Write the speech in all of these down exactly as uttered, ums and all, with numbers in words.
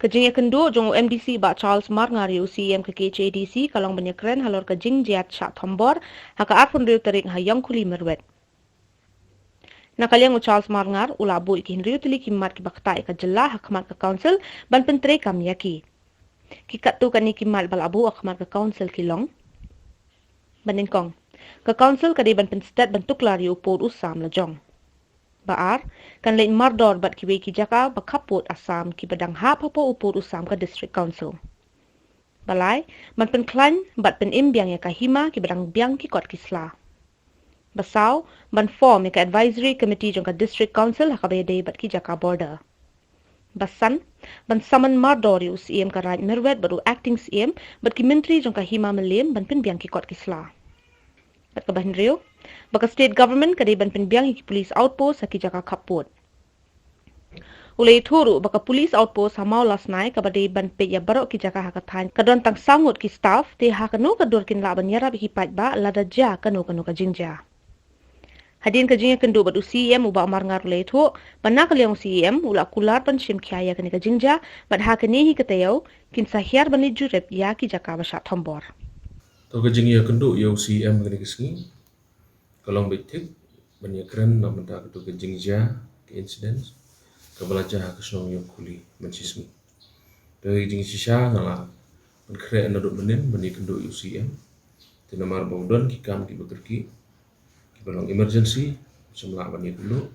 Ka jingïakynduh jong u M D C Bah Charles Marngar ïa u C E M ka K H A D C ka long ban ïakren halor ka jingjia shah thombor ha ka arphew hynriew tarik ha Ïongkhuli Myrwet. Na ka liang u Charles Marngar u la buh ïa ki hynriew tylli ki mat kiba ktah ïa ka jylla ha khmat ka council ban pyntreikam ïa ki. Ki katto katne ki mat ba la buh ha khmat ka council ki long: Ba nyngkong, ka council ka dei ban pynsted ban tuklar ïa u pud u sam la jong. Ba ar, kan leit mardor bad kiwei ki jaka ba khappud Assam kiba dang hap hapoh u pud u sam ka district council. Ba lai, ban pynkhlaiñ bad pynim biang ïa ka hima kiba dang biang ki kot ki sla. Ba saw, ban form ïa ka advisory committee jong ka district council ha kaba ïadei bad ki jaka border. Ba san, ban summon mardor ïa u C E M ka Raid Myrwet bad u acting C E M bad ki myntri jong ka hima Mylliem ban pynbiang ki kot ki sla. Bad kaba hynriew, ba ka state government ka dei ban pynbiang ïa ki police outpost ha ki jaka khappud. U la ïathuh ruh ba ka police outpost ha Mawlasnai kaba dei ban peit ïa baroh ki jaka ha ka thaiñ ka don tang saw ngut ki staff, te ha kano ka dur kin lah ban ïarap ïa ki paidbah lada jia kano kano ka jingjia. Hadien ka jingïakynduh bad u C E M, u Bah Marngar u la ïathuh ba na ka liang u C E M u la kular ban shim khia ïa kane ka jingjia bad ha kane hi ka taïew kin sa hiar ban leit jurip ïa ki jaka ba shah thombor. To, ka jingïakynduh ïa u C E M kane ka sngi ka long beit thik ban ïakren na bynta kato ka jingjia, ka incident kaba la jia ha ka shnong Ïongkhuli mynshisngi. To, ka jingshisha nga la pynkhreh naduh mynnin ban ïakynduh ïa u C E M. Te namar ba u don ki kam kiba kyrkieh kiba long emergency, shym lah ban ïakynduh.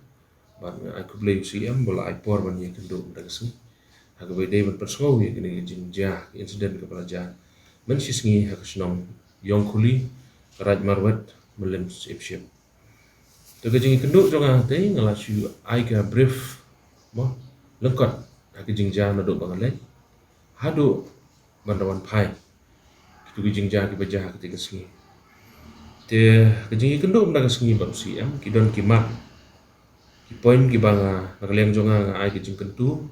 Bad nga ai khublei ïa u C E M ba u la ai por ban ïakynduh mynta ka sngi ha kaba ïadei ban pynsngew ïa kane ka jingjia, ka incident kaba la jia mynshisngi ha ka shnong Ïongkhuli, ka Raid Myrwet, Mylliem Syiemship. To, ka jingïakynduh jong nga te nga la shu ai ka brief mo lyngkot ha ka jingjia naduh ba nga leit haduh ban da wan phai kito ki jingjia kiba jia ha kata ka sngi. Te ka jingïakynduh mynta ka sngi bad u C E M, ki don ki mat, ki point kiba nga, na ka liang jong nga, nga ai ka jingkyntu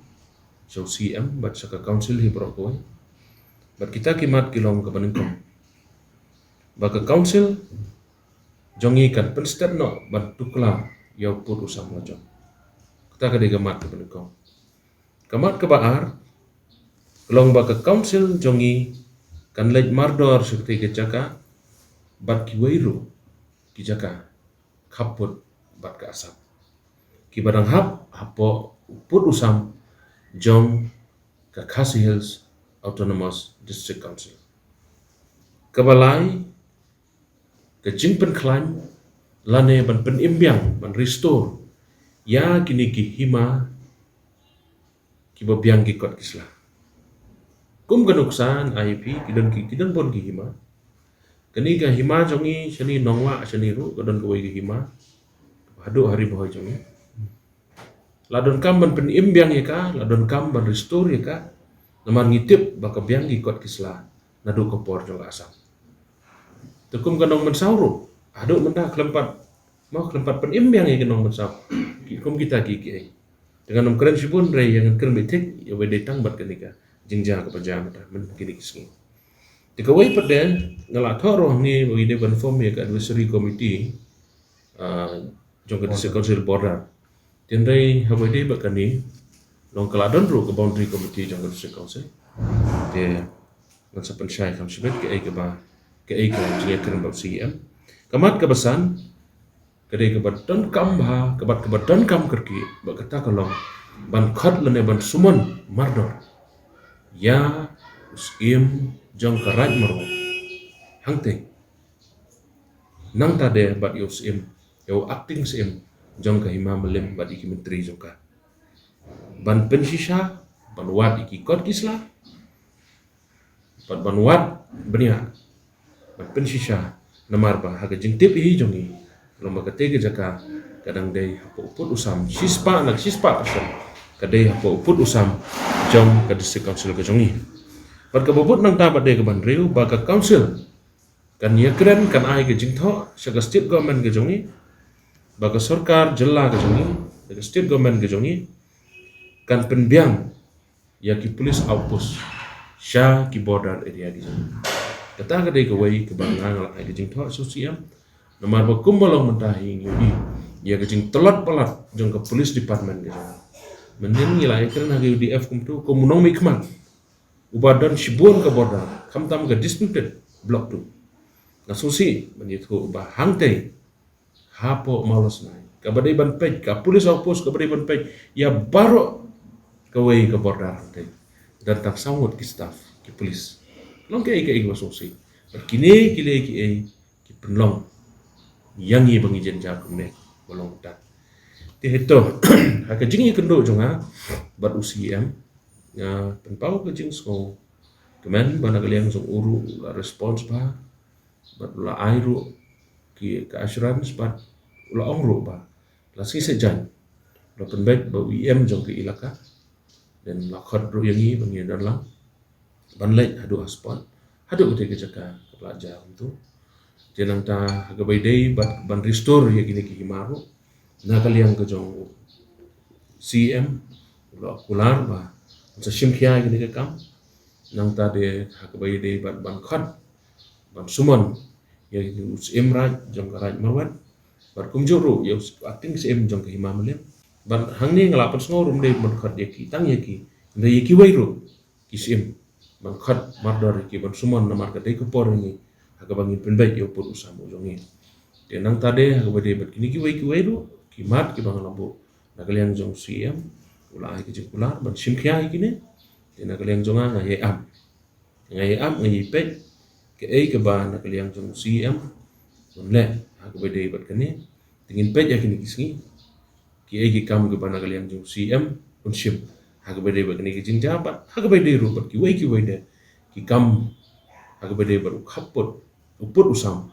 sha u C E M bad sha ka council hi baroh kawei. Bad kita ki mat ki long kaba nyngkong, ba ka council jong ngi kan pynsted noh ban tuklar ïa u pud u sam la jong. Kata ka dei ka mat kaba nyngkong. Ka mat kaba ar ka long ba ka council jong ngi kan leit mardor sha katei ka jaka bad kiwei ruh ki jaka khappud bad ka Assam kiba dang hap hapoh u pud u sam jong ka Khasi Hills Autonomous District Council. Kaba lai, ka jingpynkhlaiñ lane ban pynim biang, ban restore ïa kine ki hima kiba biang ki kot ki sla. Kum ka nuksa, I P, ki don ki, ki don bun ki hima. Kane ka hima jong ngi shane Nongwah shane ruh ka don kawei ka hima haduh ha Ri Bhoi jong ngi. La donkam ban pynim biang ïa ka, la donkam ban restore ïa ka. Namar ngi tip ba ka biang ki kot ki sla naduh ka por jong ka Assam. Te kum ka Nongmynsaw ruh, haduh mynta khlem pat, mo, khlem pat pynim biang ïa ka Nongmynsaw. Ki, kum kita ki, ki ei. Te ngan ym kren shibun, hynrei ïa ngan kren beit thik ïa ba dei tang bad kane ka jingjia kaba jia mynta, mynta kine ki sngi. Te kawei pat de, nga la thoh ruh hangne ba ngi dei ban form ïa ka advisory committee, ah, jong ka District Council Border. Te hynrei haba dei bad kane, long ka la don ruh ka boundary committee jong ka District Council. Te ngan sa pynshai kham shibit kaei kaba, kaei ka jingïakren bad C E M. Ka mat kaba san, ka dei kaba donkam bha, kaba, kaba donkam kyrkieh, bad kata ka long ban khot lane ban summon mardor ïa u Syiem jong ka Raid Myrwet. Hangtei. Nangta de bad ïa u Syiem, ïa u acting Syiem jong ka Hima Mylliem bad ïa ki myntri jong ka. Ban pynshisha, ban wad ïa ki kot ki sla, bad ban wad bniah, ban pynshisha, namar ba ha ka jingtip hi jong ngi, long ba katei ka jaka ka dang dei hapoh u pud u sam, shispah na shispah percent ka dei hapoh u pud u sam jong ka District Council ka jong ngi. Bad kaba bud nangta bad dei kaba hynriew, ba ka Council kan ïakren, kan ai ka jingthoh sha ka State Government ka jong ngi, ba ka sorkar jylla ka jong ngi, ka State Government ka jong ngi, kan pynbiang ïa ki police outpost sha ki border area ki jong ngi. Kata ka dei kawei kaba nga, nga la ai ka jingthoh sha u Syiem. Namar ba kumba long mynta hi ngi ïohi ïa ka jingtlot palat jong ka police department ka jong ngi. Mynnin ngi la ïakren ha ka U D F kumto, kum u nongmihkhmat uba don shibun ka border, khamtam ka disputed block two. Nga sngewsih ban ïathuh ba hangtei hapoh Mawlasnai, kaba dei ban peit, ka police outpost kaba dei ban peit ïa baroh kawei ka border hangtei, don tang saw ngut ki staff, ki police. Long kiei kiei kiba sngewsih. Bad kine ki lei kiei ki pynlong ïa ngi ba ngi jynjar kumne, ba long kumta. Te hato ha ka jingïakynduh jong nga bad u C M, nga pynpaw ka jingsngewkmen ba na ka liang jong u ruh u la response bha, bad u la ai ruh ki, ka assurance, bad u la ong ruh ba la sngi Saitjaiñ u la pynbeit ba u E M jong ka ilaka, then la khot ruh ïa ngi ba ngin don lang ban leit haduh ha spot, haduh katei ka jaka kaba la jia kumto. Te nangta ha kaba ïadei bad ban restore ïa kine ki hima ruh, na ka liang ka jong u C M u la kular ba un sa shim khia ïa kine ki kam. Nangta de ha kaba ïadei bad ban khot, ban summon ïa u Syiem Raij jong ka Raij Marwet, bad kumjuh ruh ïa u Acting Syiem jong ka Hima Mylliem. Bad hangne nga la pynsngew ruh ym dei ban khot ïa ki tang ïa ki, hynrei ïa kiwei ruh ki syiem, ban khot mardor ïa ki, ban summon namar ka dei ka por ïa ngi ha kaba ngin pynbeit ïa u pud u sam u jong ngi. Te nangta de ha kaba dei bad kine kiwei kiwei ruh ki mat kiba nga la buh na ka liang jong u C M, u la ai ka jingkular ban shim khia ïa kine. Te na ka liang jong nga, nga ïai ap, nga ïai ap, nga ïai peit kaei kaba na ka liang jong u C M un leh ha kaba dei bad kane. Te ngin peit ïa kine ki sngi kiei ki kam kiba na ka liang jong u C M un shim ha kaba dei bad kane ki jingjia, bad ha kaba dei ruh bad kiwei kiwei de ki kam ha kaba dei bad u khappud, u pud u sam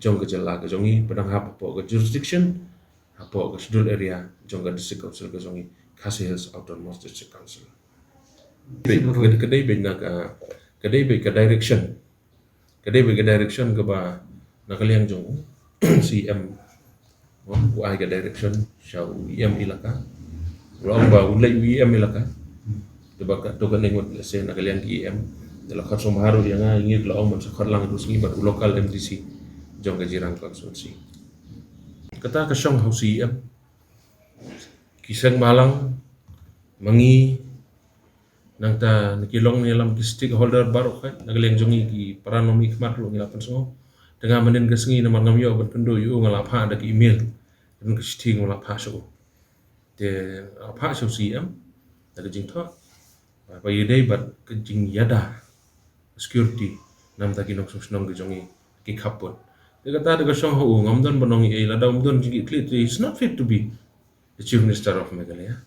jong ka jylla ka jong ngi, ba dang hap hapoh ka jurisdiction, hapoh ka Scheduled Area jong ka District Council ka jong ngi, Khasi Hills Autonomous District Council. Ka dei beit na ka, ka dei beit ka direction, ka dei beit ka direction kaba na ka liang jong u C M u ai ka direction sha u E M ilaka. U la ong ba un leit u E M ilaka. Te ba kato kane ngut lehse na ka liang ki E M, te la khot sngewbha ruh ïa nga, ïa ngi la ong ban sa khot lang haduh sngi bad u local M D C jong ka Jirang constituency. Kata ka shong ha u C M. Ki seng bhalang, ma ngi, nangta na ki longïalam, ki stakeholder baroh khoit na ka liang jong ngi, ki para nongmihkhmat ruh ngi la pynsngew. Te nga mynnin ka sngi namar ngam ïoh ban kynduh ïa u, nga la phah da ka email, ka shithi nga la phah sha u. Te nga la phah sha u C M da ka jingthoh ba ïadei bad ka jingïada security namar ki nongshong shnong ki jong ngi ki khappud. Te kata da ka shong ha u, ngam don ban ong ei ei, lada um don jingkitkhlieh te he's not fit to be the Chief Minister of Meghalaya.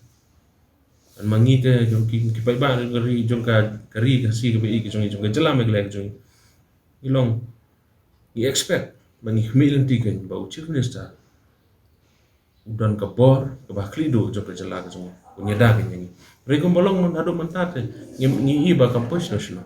An ma ngi te jong ki, ki paidbah jong ka ri, jong ka, ka ri Khasi kaba ïeit ka jong ngi, jong ka jylla Meghalaya ka jong ngi, ngi long, ngi expect ba ngi khmih lynti kein ba u Chief Minister u don ka bor kaba khlieh duh jong ka jylla ka jong ngi, un ïada kein ïa ngi. Hynrei kumba long man haduh mynta te ngi, ngi i ba kam poi shano shano.